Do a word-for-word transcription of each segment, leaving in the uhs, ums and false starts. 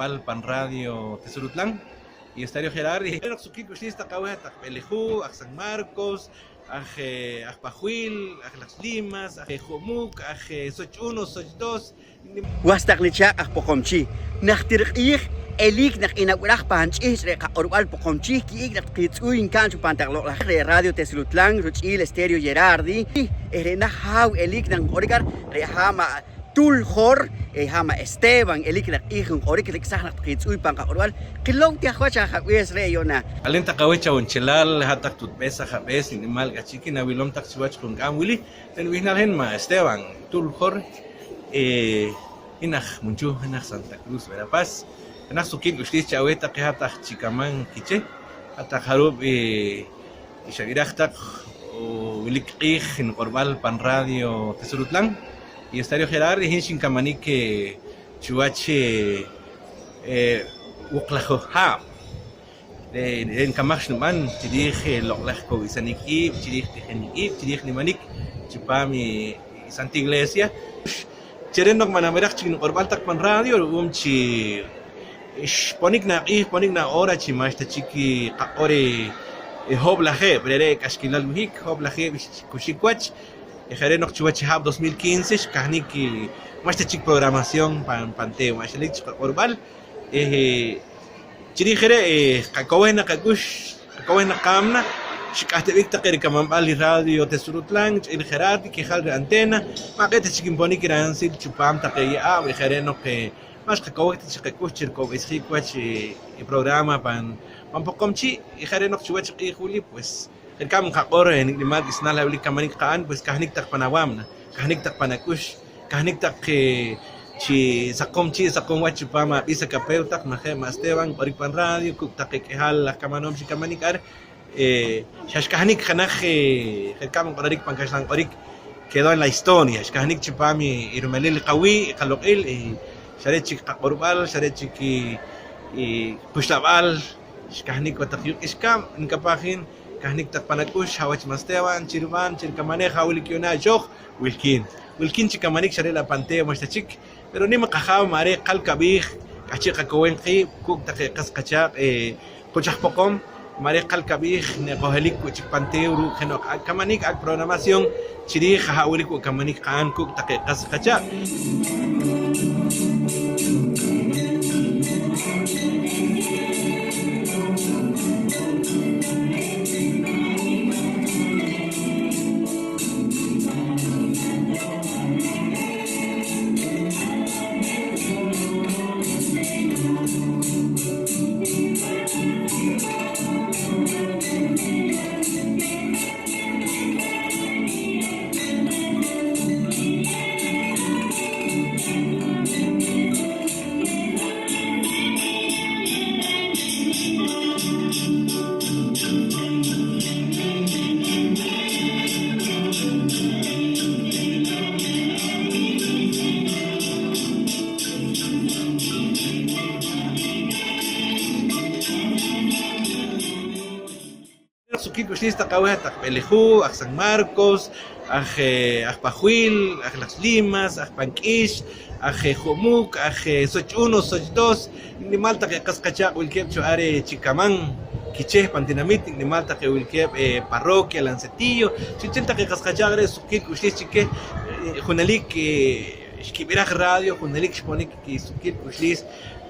pan Radio Tesorutlan y Estadio Gerardi. Re' noq suqkiil k'uxliis taq aweh taq B'eleju, aj San Marcos, aj, eh, aj Pajwil, aj Las Limas, aj, eh, Ju'muuk, aj, eh, Soch Uno, Soch Dos. Was taq nichaaq' aj Poqomchi', najtir q'iij eliik naq i nab'iraj pan ch'ihch' re' qaq'orb'al Poqomchi' ki'ik' naq taqe tz'uuy nka'n cho pan taq loq'laj re' Radio Tesorutlan ruch'iil Estadio Gerardi, eh, re' naj haaw eliik naq nq'orik ar, re' ha' ma' Tul Jor, eh, ha' ma' Esteban, eliik naq q'iij nq'orik, rik'saj naq taqe tz'uuy pan qaq'orb'al. Qilow ti aj wach ajab'ees re' yu'na. K'aleen taq aweh chawunchelaal, hat-taq tutb'ees ajab'ees, ni'nimaal k'ahchi' kinawilom taq chiwach junq'aam wili. Re' nib'ihnaal hin ma' Esteban Tul Jor, eh, hin aj Munchuh, hin aj Santa Cruz, Verapaz. Jenaj suqkiil k'uxliis chaweh taqe hat aj chi Kaman Kicheh, hat-taq jarub', eh, xab'iraj taq, o, wilik q'iij niq'orb'al pan Radio Tesorutlan y Estadio Gerardi, hin xinkamanik, eh, chiwach, eh, eh, wuqlaj haab'. Re', re' nikamaj xnib'an chi riij, eh, loq'laj kowsanik iib', chi riij tijinik iib', chi riij nimanik chipaam i, i Santa Iglesia. Chi re' noq ma' nab'iraj chik niq'orb'al taq pan radio ru'um chi xponik na q'iij, ponik na hora chi ma'xta chik qaq'or i, i hoob' lajeeb'. Re're' k'axkilal wih'ik, hoob' lajeeb' xkuxik wach. Eh, je' re' noq chiwach i haab' dos mil quince xkahnik i ma'xta chik programación pan, pan teew, ma' xelik chik qaq'orb'al. Eh, chi riij i re', eh, qakowej naq qak'ux, qakowej naq qaamna, xk'ahteb'ik taqe rikamanb'al i Radio Tesorutlan ch'iil Gerardi, kijal reh antena, ma' q'e' ta chik nponik i ransil chipaam taqe ye'aab', eh, je' re' noq, eh, ma' xqakowej ta chik qak'ux chi rikowesjiik wach, eh, i programa pan, pan Poqomchi', eh, je' re' noq chiwach i q'iij wili, pues, je' rikab' nqaq'or, eh, nik' nimaal b'isnaal haj wilik kamanik qa'n, pues, kahnik taq pan awaamna, kahnik taq pan ak'ux, kahnik taq, eh, chi saqom chii' saqom wach chipaam ab'is akapew taq, ma' je' ma' Esteban nq'orik pan radio, kuuk' taqe k'ihaal aj kamanoom xikamanik ar, eh, xa xkahnik jenaj, eh, je' rikab' nq'ororik pan kaxlan q'orik, quedó en la historia, xkahnik chipaam i, i rumelil i qawii', i qaloq'il, i xa re' chik qaq'orb'al, xa re' chik i, i quxlab'al, xkahnik wa taq yuuq' k'ixkaab', nkapaj hin, kahnik taq pan ak'ux, haj wach ma' Esteban, chi rib'an, chi rikamanej, haj wilik yu'na ixoq, wilkiin. Wilkiin chi kamanik xa re' la' pan teew ma'xta chik, pero nim qajaaw ma' re' qal kab'iij, k'ahchi' qakowem qiib' kuuk' taqe qas qachaaq', eh, quch aj Poqom, ma' re' qal kab'iij, neqojelik wo' chik pan teew ruuk' jeno'q ak' kamanik, ak' programación chi riij haj wilik wo' kamanik qa'n kuuk' taqe qas qachaaq'. Suqkiil k'uxliis taq aweh taq B'eleju, aj San Marcos, aj, eh, aj Pajwil, aj Las Limas, aj Pan K'ix, aj, eh, Ju'muuk, aj, eh, Soch Uno, Soch Dos, nik' nimaal taqe qas qachaaq' wilkeeb' cho ar, eh, chi Kaman Kicheh pan tinamit, nik' nimaal taqe wilkeeb', eh, parroquia Lancetillo, chi'nchel taqe qas qachaaq' re' suqkiil k'uxliis chi keh, eh, junelik, eh, xkib'iraj radio, junelik xponik kisuqkiil k'uxliis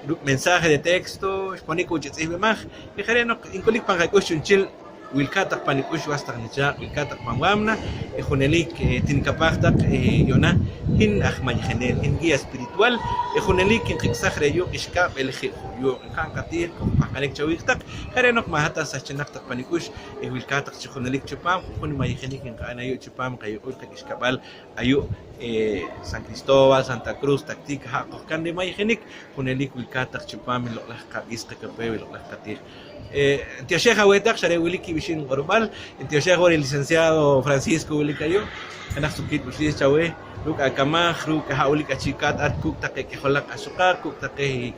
ruuk' mensaje de texto, xponik wo' chi tz'ihb'imaj, eh, je' re' noq nk'ulik pan qak'ux chu'nchel wilkaat taq pan nik'ux was taq nichaaq', wilkaat taq pan waamna, eh, junelik, eh, tinikapaj taq, eh, yu'na, hin aj mayijinel, hin guía espiritual, eh, junelik nqik'saj reh yuuq' k'ixkaab' b'elejeb' yuuq' nqa'n qatiij qojpahqanik chawiij taq, je' re' noq ma' hat ta sahchinaq taq pan nik'ux, eh, wilkaat taq chi junelik chipaam ju'jun i mayijinik nqa'n ayu' chipaam qayuq'ul qak'ixkab'al ayu', eh, San Cristóbal, Santa Cruz, Tactic, ha' qojkan rimayijinik, junelik wilkaat taq chipaam i loq'laj qab'iis qakapew, i loq'laj qatiij. Eh, ntioxej aweh taq, xa re' wilik kiib' ixib' niq'orb'al, ntioxej wo' reh licenciado Francisco wilik ayu', jenaj suqkiil k'uxliis chaweh, ruuk' akamaj, ruuk' aha' wilik achikaat ar kuuk' taqe k'ijolaq ixoqaq, kuuk' taqe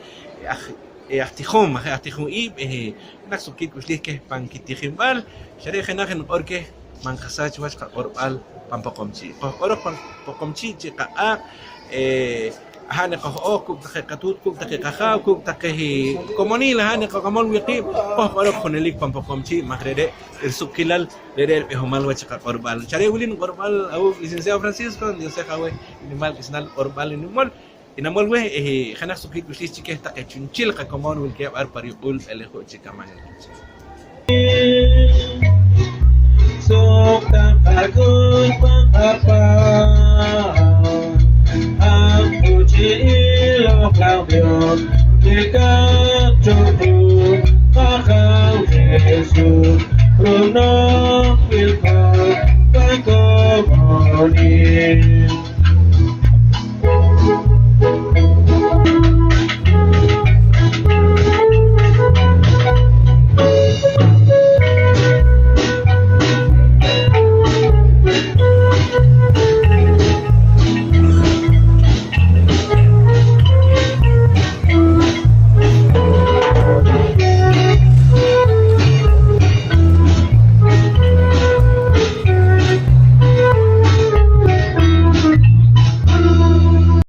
aj, eh, aj tijom, aj, aj tijom iib', eh, jenaj suqkiil k'uxliis keh pan kitijinb'al, xa re' jenaj niq'or keh, ma' nqasach wach qaq'orb'al pan Poqomchi'. Qojq'oroq pan Poqomchi' chi qaq'aaq', eh, Aha' niqoj-ooj kuuk' taqe qatuut, kuuk' taqe qajaaw, kuuk' taqe komonil, aha' niqak'amol wii' qiib', qojq'oroq junelik pan Poqomchi', maj re're' risuqkilal, re're' rib'ihomal wach i qaq'orb'al. Xa re' wili niq'orb'al awuuk' licenciado Francisco, Dios aweh nimal k'isnal q'orb'al nimol. Inamol weh, eh, jenaj suqkiil k'uxliis chi keh taqe chu'nchel qakomon wilkeeb' ar pa riyuq'ul B'eleju' chi Kamanik. Suq taq qak'ux pan qapaam, Ajaw chi Iloq' laj Dios, tik'at cho kuuk' qAjaw Jesús, ru'um